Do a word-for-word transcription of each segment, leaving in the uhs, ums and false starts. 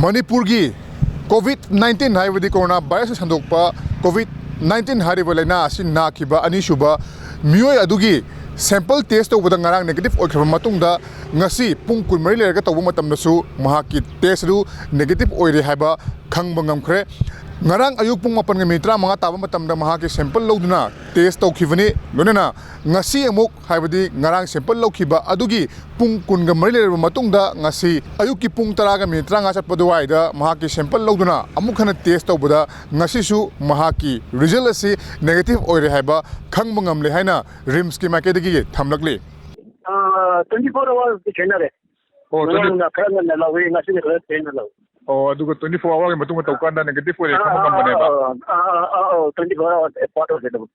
ꯃꯅꯤꯄꯨꯔꯒꯤ COVID nineteen ꯍꯥꯏꯕꯗꯤ corona virus ꯁꯟꯗꯣꯛꯄ COVID nineteen ꯍꯥꯏꯔꯤꯕ ꯂꯥꯏꯅꯥ ꯑꯁꯤ ꯅꯥꯈꯤꯕ ꯑꯅꯤꯁꯨꯕ ꯃꯤꯑꯣꯏ ꯑꯗꯨꯒꯤ sample test ꯇꯧꯕꯗ ꯉꯔꯥꯡ negative ꯑꯣꯏꯈ꯭ꯔꯕ ꯃꯇꯨꯡꯗ, ꯉꯁꯤ ꯄꯨꯡ ꯀꯨꯟꯃꯔꯤ ꯂꯩꯔꯒ ꯇꯧꯕ ꯃꯇꯝꯗꯁꯨ ꯃꯍꯥꯛꯀꯤ test ꯑꯗꯨ negative ꯑꯣꯏꯔꯦ ꯍꯥꯏꯕ ꯈꯪꯕ ꯉꯝꯈ꯭ꯔꯦ꯫ ꯉꯔꯥꯡ ꯑꯌꯨꯛ ꯄꯨꯡ ꯃꯥꯄꯟꯒ ꯃꯤꯅꯤꯠ ꯇꯔꯥꯃꯉꯥ ꯇꯥꯕ ꯃꯇꯝꯗ ꯃꯍꯥꯛꯀꯤ sample ꯂꯧꯗꯨꯅ test ꯇꯧꯈꯤꯕꯅꯤ꯫ ꯂꯣꯏꯅꯅ ꯉꯁꯤ ꯑꯃꯨꯛ, ꯍꯥꯏꯕꯗꯤ ꯉꯔꯥꯡ sample ꯂꯧꯈꯤꯕ ꯑꯗꯨꯒꯤ ꯄꯨꯡ ꯀꯨꯟꯒ ꯃꯔꯤ ꯂꯩꯔꯕ ꯃꯇꯨꯡꯗ, ꯉꯁꯤ ꯑꯌꯨꯛꯀꯤ ꯄꯨꯡ ꯇꯔꯥꯒ ꯃꯤꯅꯤꯠ ꯇꯔꯥꯃꯉꯥ ꯆꯠꯄ ꯑꯗꯨꯋꯥꯏꯗ ꯃꯍꯥꯛꯀꯤ sample ꯂꯧꯗꯨꯅ ꯑꯃꯨꯛ ꯍꯟꯅ test ꯇꯧꯕꯗ, ꯉꯁꯤꯁꯨ ꯃꯍꯥꯛꯀꯤ result ꯑꯁꯤ negative ꯑꯣꯏꯔꯦ ꯍꯥꯏꯕ ꯈꯪꯕ ꯉꯝꯂꯦ ꯍꯥꯏꯅ RIMSꯀꯤ ꯃꯥꯏꯀꯩꯗꯒꯤ ꯊꯝꯂꯛꯂꯤ꯫ ꯑꯥ, twenty four hours ꯈꯦꯠꯅꯔꯦ꯫ ꯑꯣ, twenty ꯉꯔꯥꯡꯅ ꯈꯔ ꯉꯟꯅ ꯂꯧꯏ, ꯉꯁꯤꯅ ꯈꯔ ꯊꯦꯡꯅ ꯂꯧꯏ꯫ ꯑꯣ, ꯑꯗꯨꯒ twenty four hour ꯒꯤ ꯃꯇꯨꯡꯗ ꯇꯧꯀꯥꯟꯗ negative ꯑꯣꯏꯔꯦ, ꯈꯪꯕ ꯉꯝꯕꯅꯦꯕ꯫ ꯑꯥ, ꯑꯥ, ꯑꯥ, ꯑꯥ, ꯑꯥ, twenty four hours apart ꯑꯣꯏꯒꯗꯕ꯫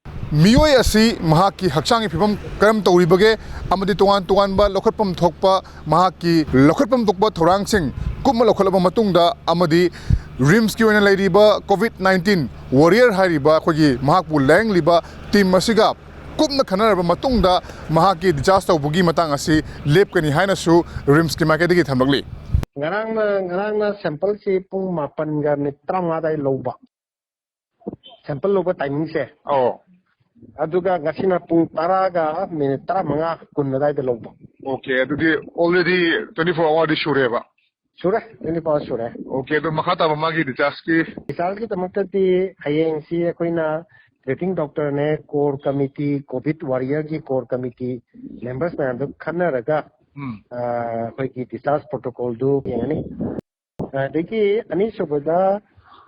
ꯃꯤꯑꯣꯏ ꯑꯁꯤ ꯃꯍꯥꯛꯀꯤ ꯍꯛꯆꯥꯡꯒꯤ ꯐꯤꯕꯝ ꯀꯔꯝ ꯇꯧꯔꯤꯕꯒꯦ ꯑꯃꯗꯤ ꯇꯣꯉꯥꯟ ꯇꯣꯉꯥꯟꯕ ꯂꯧꯈꯠꯐꯝ ꯊꯣꯛꯄ, ꯃꯍꯥꯛꯀꯤ ꯂꯧꯈꯠꯐꯝ ꯊꯣꯛꯄ ꯊꯧꯔꯥꯡꯁꯤꯡ ꯀꯨꯞꯅ ꯂꯧꯈꯠꯂꯕ ꯃꯇꯨꯡꯗ ꯑꯃꯗꯤ RIMSꯀꯤ ꯑꯣꯏꯅ ꯂꯩꯔꯤꯕ COVID nineteen warrior ꯍꯥꯏꯔꯤꯕ ꯑꯩꯈꯣꯏꯒꯤ ꯃꯍꯥꯛꯄꯨ ꯂꯥꯌꯦꯡꯂꯤꯕ team ꯑꯁꯤꯒ ꯀꯨꯞꯅ ꯈꯟꯅꯔꯕ ꯃꯇꯨꯡꯗ ꯃꯍꯥꯛꯀꯤ discharge ꯇꯧꯕꯒꯤ ꯃꯇꯥꯡ ꯑꯁꯤ ꯂꯦꯞꯀꯅꯤ ꯍꯥꯏꯅꯁꯨ RIMSꯀꯤ ꯃꯥꯏꯀꯩꯗꯒꯤ ꯊꯝꯂꯛꯂꯤ꯫ ꯉꯔꯥꯡꯅ, ꯉꯔꯥꯡꯅ sampleꯁꯤ ꯄꯨꯡ ꯃꯥꯄꯟꯒ ꯃꯤꯅꯤꯠ ꯇꯔꯥꯃꯉꯥ ꯑꯗꯥꯏ ꯂꯧꯕ꯫ Sample ꯂꯧꯕ timingꯁꯦ꯫ ꯑꯧ꯫ ꯑꯗꯨꯒ ꯉꯁꯤꯅ ꯄꯨꯡ ꯇꯔꯥꯒ ꯃꯤꯅꯤꯠ ꯇꯔꯥꯃꯉꯥ, ꯀꯨꯟ ꯑꯗꯥꯏꯗ ꯂꯧꯕ꯫ Okay, ꯑꯗꯨꯗꯤ already twenty four hourꯗꯤ ꯁꯨꯔꯦꯕ? ꯁꯨꯔꯦ, twenty four hours ꯁꯨꯔꯦ꯫ Okay, ꯑꯗꯣ ꯃꯈꯥ ꯇꯥꯕ ꯃꯥꯒꯤ dischargeꯀꯤ? Dischargeꯒꯤꯗꯃꯛꯇꯗꯤ ꯍꯌꯦꯡꯁꯤ ꯑꯩꯈꯣꯏꯅ treating doctorꯅꯦ, core committee, COVID warriorꯒꯤ core committee members ꯃꯌꯥꯝꯗꯣ ꯈꯟꯅꯔꯒ, ꯎꯝ꯫ ꯑ, ꯑꯩꯈꯣꯏꯒꯤ discharge protocolꯗꯨ ꯌꯦꯡꯉꯅꯤ꯫ ꯑꯗꯒꯤ ꯑꯅꯤꯁꯨꯕꯗ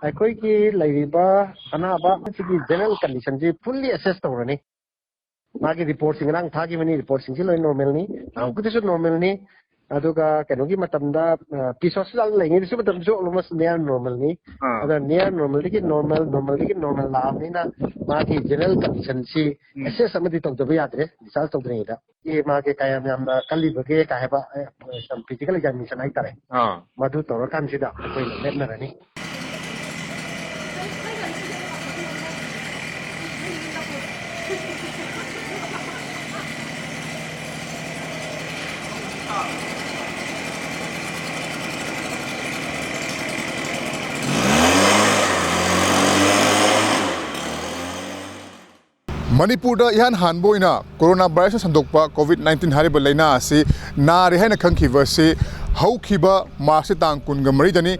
ꯑꯩꯈꯣꯏꯒꯤ ꯂꯩꯔꯤꯕ ꯑꯅꯥꯕ ꯑꯁꯤꯒꯤ general conditionꯁꯤ fully assess ꯇꯧꯔꯅꯤ꯫ ꯃꯥꯒꯤ reportꯁꯤꯡ ꯉꯔꯥꯡ ꯊꯥꯈꯤꯕꯅꯤ, reportꯁꯤꯡꯁꯤ ꯂꯣꯏ normalꯅꯤ, ꯅꯍꯥꯟꯃꯨꯛꯀꯤꯗꯨꯁꯨ normalꯅꯤ꯫ ꯑꯗꯨꯒ ꯀꯩꯅꯣꯒꯤ ꯃꯇꯝꯗ, ꯑ, PIMS hospital ꯂꯩꯉꯩꯗꯁꯨ ꯃꯇꯝꯗꯁꯨ almost near normalꯅꯤ꯫ ꯑꯥ꯫ ꯑꯗ near normalꯗꯒꯤ normal, normalꯗꯒꯤ normal ꯂꯥꯛꯑꯕꯅꯤꯅ ꯃꯥꯒꯤ general conditionꯁꯤ ꯎꯝ꯫ Assess ꯑꯃꯗꯤ ꯇꯧꯗꯕ ꯌꯥꯗ꯭ꯔꯦ discharge ꯇꯧꯗ꯭ꯔꯤꯉꯩꯗ꯫ ꯁꯤ ꯃꯥꯒꯤ ꯀꯌꯥꯝ ꯌꯥꯝꯅ ꯀꯜꯂꯤꯕꯒꯦ ꯀꯥꯏ ꯍꯥꯏꯕ, ꯑ, physical examination ꯍꯥꯏꯇꯥꯔꯦ꯫ ꯑꯥ꯫ ꯃꯗꯨ ꯇꯧꯔꯀꯥꯟꯁꯤꯗ ꯑꯩꯈꯣꯏꯅ ꯂꯦꯞꯅꯔꯅꯤ꯫ ꯃꯅꯤꯄꯨꯔꯗ ꯏꯍꯥꯟ ꯍꯥꯟꯕ ꯑꯣꯏꯅ ꯀꯣꯔꯣꯅꯥ ꯚꯥꯏꯔꯁꯅ ꯁꯟꯗꯣꯛꯄ ꯀꯣꯚꯤꯗ ꯅꯥꯏꯟꯇꯤꯟ ꯍꯥꯏꯔꯤꯕ ꯂꯥꯏꯅꯥ ꯑꯁꯤ ꯅꯥꯔꯦ ꯍꯥꯏꯅ ꯈꯪꯈꯤꯕ ꯑꯁꯤ ꯍꯧꯈꯤꯕ ꯃꯥꯔꯆꯀꯤ ꯇꯥꯡ ꯀꯨꯟꯒ ꯃꯔꯤꯗꯅꯤ꯫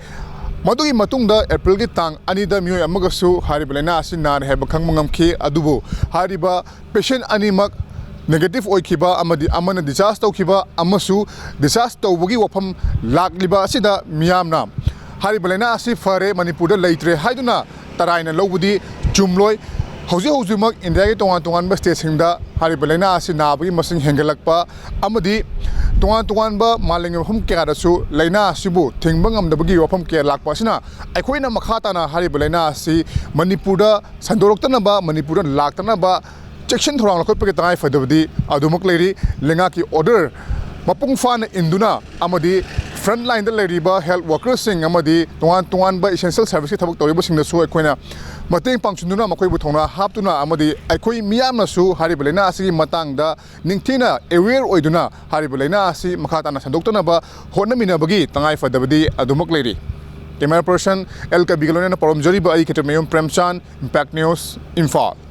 ꯃꯗꯨꯒꯤ ꯃꯇꯨꯡꯗ ꯑꯦꯄ꯭ꯔꯤꯜꯒꯤ ꯇꯥꯡ ꯑꯅꯤꯗ ꯃꯤꯑꯣꯏ ꯑꯃꯒꯁꯨ ꯍꯥꯏꯔꯤꯕ ꯂꯥꯏꯅꯥ ꯑꯁꯤ ꯅꯥꯔꯦ ꯍꯥꯏꯕ ꯈꯪꯕ ꯉꯝꯈꯤ꯫ ꯑꯗꯨꯕꯨ ꯍꯥꯏꯔꯤꯕ ꯄꯦꯁꯦꯟ ꯑꯅꯤꯃꯛ ꯅꯦꯒꯦꯇꯤꯚ ꯑꯣꯏꯈꯤꯕ ꯑꯃꯗꯤ ꯑꯃꯅ ꯗꯤꯁꯆꯥꯔꯖ ꯇꯧꯈꯤꯕ ꯑꯃꯁꯨ ꯗꯤꯁꯆꯥꯔꯖ ꯇꯧꯕꯒꯤ ꯋꯥꯐꯝ ꯂꯥꯛꯂꯤꯕ ꯑꯁꯤꯗ ꯃꯤꯌꯥꯝꯅ ꯍꯥꯏꯔꯤꯕ ꯂꯥꯏꯅꯥ ꯑꯁꯤ ꯐꯔꯦ, ꯃꯅꯤꯄꯨꯔꯗ ꯂꯩꯇ꯭ꯔꯦ ꯍꯥꯏꯗꯨꯅ ꯇꯔꯥꯏꯅ ꯂꯧꯕꯗꯤ ꯆꯨꯝꯂꯣꯏ꯫ ꯍꯧꯖꯤꯛ ꯍꯧꯖꯤꯛꯃꯛ ꯏꯟꯗꯤꯌꯥꯒꯤ ꯇꯣꯉꯥꯟ ꯇꯣꯉꯥꯟꯕ ꯁ꯭ꯇꯦꯠꯁꯤꯡꯗ ꯍꯥꯏꯔꯤꯕ ꯂꯥꯏꯅꯥ ꯑꯁꯤ ꯅꯥꯕꯒꯤ ꯃꯁꯤꯡ ꯍꯦꯟꯒꯠꯂꯛꯄ ꯑꯃꯗꯤ ꯇꯣꯉꯥꯟ ꯇꯣꯉꯥꯟꯕ ꯃꯥꯂꯦꯝꯒꯤ ꯃꯐꯝ ꯀꯌꯥꯗꯁꯨ ꯂꯥꯏꯅꯥ ꯑꯁꯤꯕꯨ ꯊꯤꯡꯕ ꯉꯝꯗꯕꯒꯤ ꯋꯥꯐꯝ ꯀꯌꯥ ꯂꯥꯛꯄ ꯑꯁꯤꯅ ꯑꯩꯈꯣꯏꯅ ꯃꯈꯥ ꯇꯥꯅ ꯍꯥꯏꯔꯤꯕ ꯂꯥꯏꯅꯥ ꯑꯁꯤ ꯃꯅꯤꯄꯨꯔꯗ ꯁꯟꯗꯣꯔꯛꯇꯅꯕ, ꯃꯅꯤꯄꯨꯔꯗ ꯂꯥꯛꯇꯅꯕ ꯆꯦꯛꯁꯤꯟ ꯊꯧꯔꯥꯡ ꯂꯧꯈꯠꯄꯒꯤ ꯇꯉꯥꯏ ꯐꯗꯕꯗꯤ ꯑꯗꯨꯃꯛ ꯂꯩꯔꯤ꯫ ꯂꯩꯉꯥꯛꯀꯤ ꯑꯣꯔꯗꯔ ꯃꯄꯨꯡ ꯐꯥꯅ ꯏꯟꯗꯨꯅ ꯑꯃꯗꯤ ꯐ꯭ꯔꯟꯠ ꯂꯥꯏꯟꯗ ꯂꯩꯔꯤꯕ ꯍꯦꯜꯊ ꯋꯥꯔꯀꯔꯁꯤꯡ ꯑꯃꯗꯤ ꯇꯣꯉꯥꯟ ꯇꯣꯉꯥꯟꯕ ꯏꯁꯦꯟꯁꯤꯌꯦꯜ ꯁꯥꯔꯚꯤꯁꯀꯤ ꯊꯕꯛ ꯇꯧꯔꯤꯕꯁꯤꯡꯗꯁꯨ ꯑꯩꯈꯣꯏꯅ ꯃꯇꯦꯡ ꯄꯥꯡꯁꯤꯟꯗꯨꯅ, ꯃꯈꯣꯏꯕꯨ ꯊꯧꯅꯥ ꯍꯥꯞꯇꯨꯅ ꯑꯃꯗꯤ ꯑꯩꯈꯣꯏ ꯃꯤꯌꯥꯝꯅꯁꯨ ꯍꯥꯏꯔꯤꯕ ꯂꯥꯏꯅꯥ ꯑꯁꯤꯒꯤ ꯃꯇꯥꯡꯗ ꯅꯤꯡꯊꯤꯅ ꯑꯦꯋꯦꯌꯔ ꯑꯣꯏꯗꯨꯅ ꯍꯥꯏꯔꯤꯕ ꯂꯥꯏꯅꯥ ꯑꯁꯤ ꯃꯈꯥ ꯇꯥꯅ ꯁꯟꯗꯣꯛꯇꯅꯕ ꯍꯣꯠꯅꯃꯤꯟꯅꯕꯒꯤ ꯇꯉꯥꯏ ꯐꯗꯕꯗꯤ ꯑꯗꯨꯃꯛ ꯂꯩꯔꯤ꯫ ꯀꯦꯃꯦꯔꯥ ꯄꯔꯁꯟ ꯑꯦꯜ ꯀꯕꯤꯒ ꯂꯣꯏꯅꯅ ꯄꯥꯎꯔꯝꯖꯔꯤꯕ ꯑꯩ ꯈꯦꯇ꯭ꯔꯤꯃꯌꯨꯝ ꯄ꯭ꯔꯦꯝꯆꯥꯟ, ꯏꯝꯄꯦꯛ ꯅ꯭ꯌꯨꯁ, ꯏꯝꯐꯥꯜ꯫